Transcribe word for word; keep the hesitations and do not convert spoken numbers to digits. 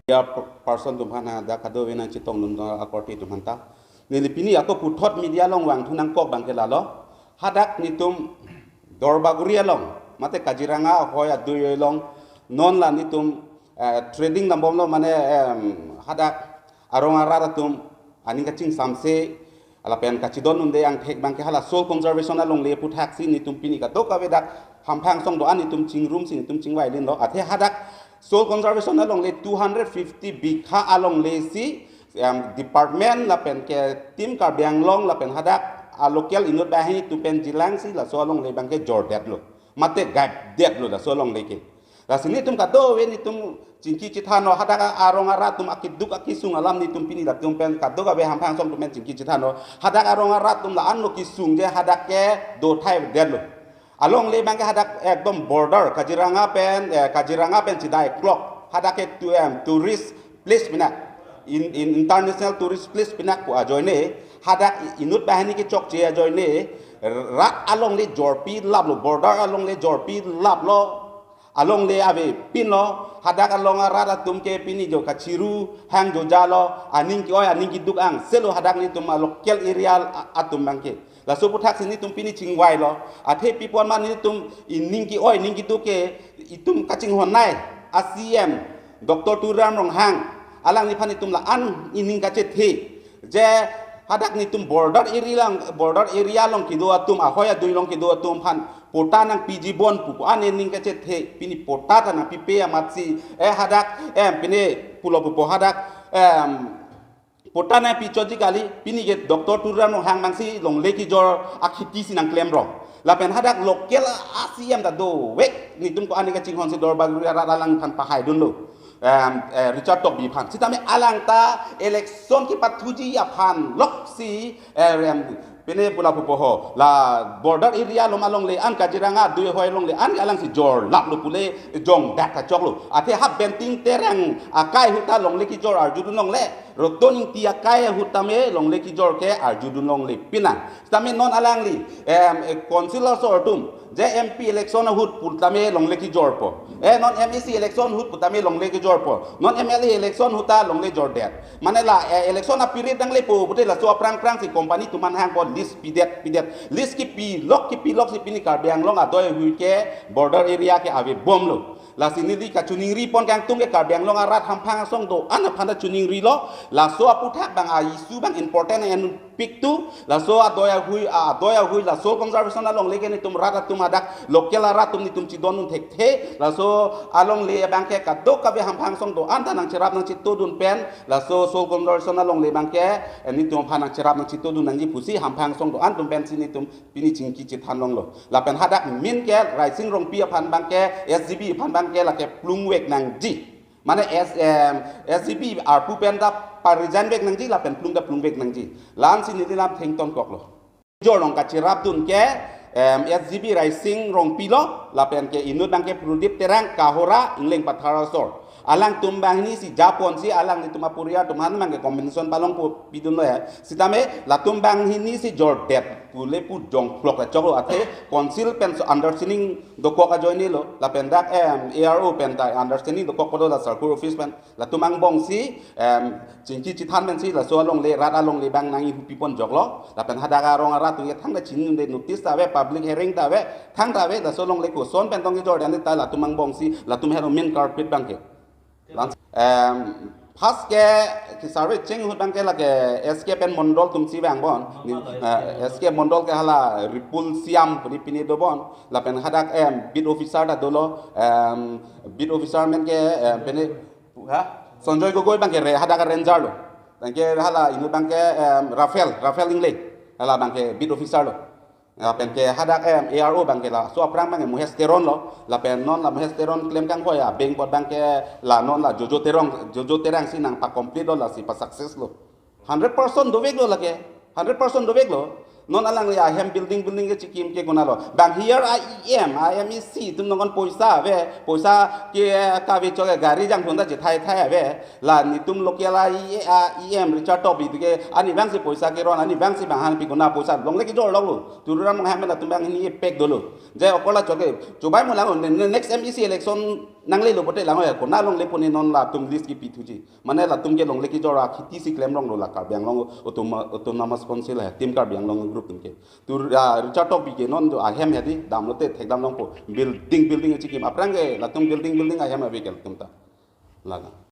media person atum aphan hadak kadokave nangchetongdun akorte atum aphanta. Neli pini ako puthot media along vangthu nangkok abangke lalo. Hadak netum Dorbaguri along, mate Kaziranga ahoi adui along, non la netum, eh, trading dambomlo mane, em, hadak arong arat atum aning kachingsamse, lapen kachidon unde angthek abangke hala soil conservation alongle aputhaksi netum pini kadokave dak hamphang asong do-an netum chingrumsi netum chingvai linlo. Athe hadak soil conservation alongle two hundred fifty bigha alongle si, em, department lapen ke Team Karbi Anglong lapen hadak a local inut banghini atum pen jilangsi laso alongle abangke jordetlo. Mate gaidetlo laso alongle ke. Lasi netum kadokave netum chingki chethanlo, hadak arong arat atum akeduk akesung alam netum pini latum pen kadokave hamphang asong atum pen chingki chethanlo. Hadak arong arat atum la-anlo kesung je hadak ke dothai detlo. Alongle abangke hadak ekdom border Kaziranga pen, eh, Kaziranga pen chidai klok. Hadak ke tu em tourist place pinak. In, in international tourist place pinak pu ajoine. Hadak inut banghini kechokche ajoine. Rat alongle jorpi laplo, border alongle jorpi laplo. Alongle avepinlo, hadak along arat atum ke pini jo kachiru hang jo jalo, aning ke-oi, aning keduk angselo hadak netum a local area a-, atum abangke. Laso aputhaksi netum pini chingvailo, athe pi apot ma netum ining ke-oi, ining keduk ke, itum kachinghon nai, a C M, Doctor Tuliram Ronghang, alangliphan netum la-an ining kachethe. Je hadak netum border area along, border area along kedo atum, ahoi adui along kedo atum aphan patta nangpiji bon pu ko-an ining kachethe, pini patta ta nangpipe amatsi, eh, hadak, em, pini pulo pupo hadak, em, patta nangpichotji kali, pini ke Doctor Tuliram Ronghang abangsi longle kejor akheti si nangklemrong. Lapen hadak local a C M ta dovek, netum ko-an kachinghonsi Dorbaguri arat alangphan pahaidunlo. Em, eh, Richard Tokbi aphan. Sitame alang ta election kepathuji aphan loksi, eh, em, pini pulo pupo ho. La border area along alongle an Kaziranga adui ahoi alongle an alangsi jorlaplo pule jongdak kachoklo. Athe ha Benting Terang akai ahut ta longle kejor arjudun longle. Roton Ingti akai ahut tame longle kejor ke arjudun longle pinang. Sitame non alangli, em, eh, council asor atum, je M P election ahut putame longle kejorpo. Eh, non M A C election ahut putame longle kejorpo. Non M L A election ahut ta longle jordet. Mane la, eh, election apirit nanglepo pute laso aphrang phrangsi company atum aphan hangko lease pidet, pidet. Lease kepilok, kepilok si pini Karbi Anglong adoi ahui ke border area ke avebomlo. Lasi neli kachiningri pon kangtung ke Karbi Anglong arat hamphang asong do-an aphan ta chiningrilo. Laso aputhak abang a issue abang important enpik tu. Laso adoi ahui, a, adoi ahui la soil conservation alongle ke netum rat atum hadak local arat atum netum chidon un thekthe. Laso alongle abangke kadokave hamphang asong do-an ta nangcherap nangchitodun pen. Laso soil conservation alongle abangke, eh, netum aphan nangcherap nangchitodun nangji pusi hamphang asong do-an atum pensi netum pini chingki chethan longlo. Lapen hadak min ke Raising Rongpi aphan abangke, S G B aphan abangke lake plungvek nangji. Mane S, em, S G B arpu pen ta pa-resign vek nangji, lapen plung ta plungvek nangji. La-ansi neli lam thengton koklo. Jor along kacherapdun ke, em, S G B Raising Rongpi lo, lapen ke inut abangke Prodip Terang Kahora Ingleng Pathar asor. Alangtum banghini si japonsi alanglitum aporial atum aphan abangke compensation palong pu pidunlo ya. Sitame latum banghini si jordet pule pu jongklok la choklo, athe council pen so understanding dokok ajoinelo, lapen dak, em, A R O pen ta understanding dokok kodo la circle office pen. Latum angbongsi, em, chingki chethan pensi laso alongle, rat alongle abang nangkihupi pon joklo. Lapen hadak arong arat atum ke thangta chinine notice ta ave, public hearing ta ave, thangta ave, laso alongle koson pen tong kejor dan ta latum angbongsi, latum helo main culprit abangke. Lang-, em, first ke, ke survey cheng ahut abangke lake S K pen Mondol atumsi vangbom. Ni, eh, S K Mondol ke hala Ripul Siam puni pini dobom. Lapen hadak, em, beat officer ta dolo, em, beat officer men ke, em, pini, ha? Sanjoy Gogoi abangke re, hadak ranger lo. Abangke hala inut abangke, em, Rafael, Rafael Ingleng. Hala abangke beat officer lo. Lapen ke hadak, em, A R O abangke laso aphrang abangke Muhes Teron lo, lapen non la Muhes Teron klem kangkoi abeng apot abangke la non la Jojo Terong, Jojo Terang si nangpa-complete lo, lasi pa-success lo. Hundred percent doveklo lake, hundred percent doveklo. Non alangli ahem building building kechikim ke konatlo. Bang here a E M, a M A C atum nongon poisa ave, poisa ke kave chok ke gari jangthun ta chethai thai ave. La netum local a E, a E M Richard Tokbi ke ani abangsi poisa keron, ani abangsi bang han pi kona poisa longle kejor longlo. Tuliram Ronghang pen atum banghini epek dolo. Je okola chok ke, chobai mo lang, ne-, ne-, next M A C election Nanglelo pote lang ho ya, konat longle pone non latum list kipi thuji. Mane latum ke longle kejor akhiti si klemrong lo la Karbi Anglong Autonoma-, Autonomous Council ya, Team Karbi Anglong group atum ke. Tu, ah, Richard Tokbi ke non jo ahem ya di, damlote thekdam longpo. Building, building chikim. Aphrang ke latum building, building ahem ave ke latum ta. Laga.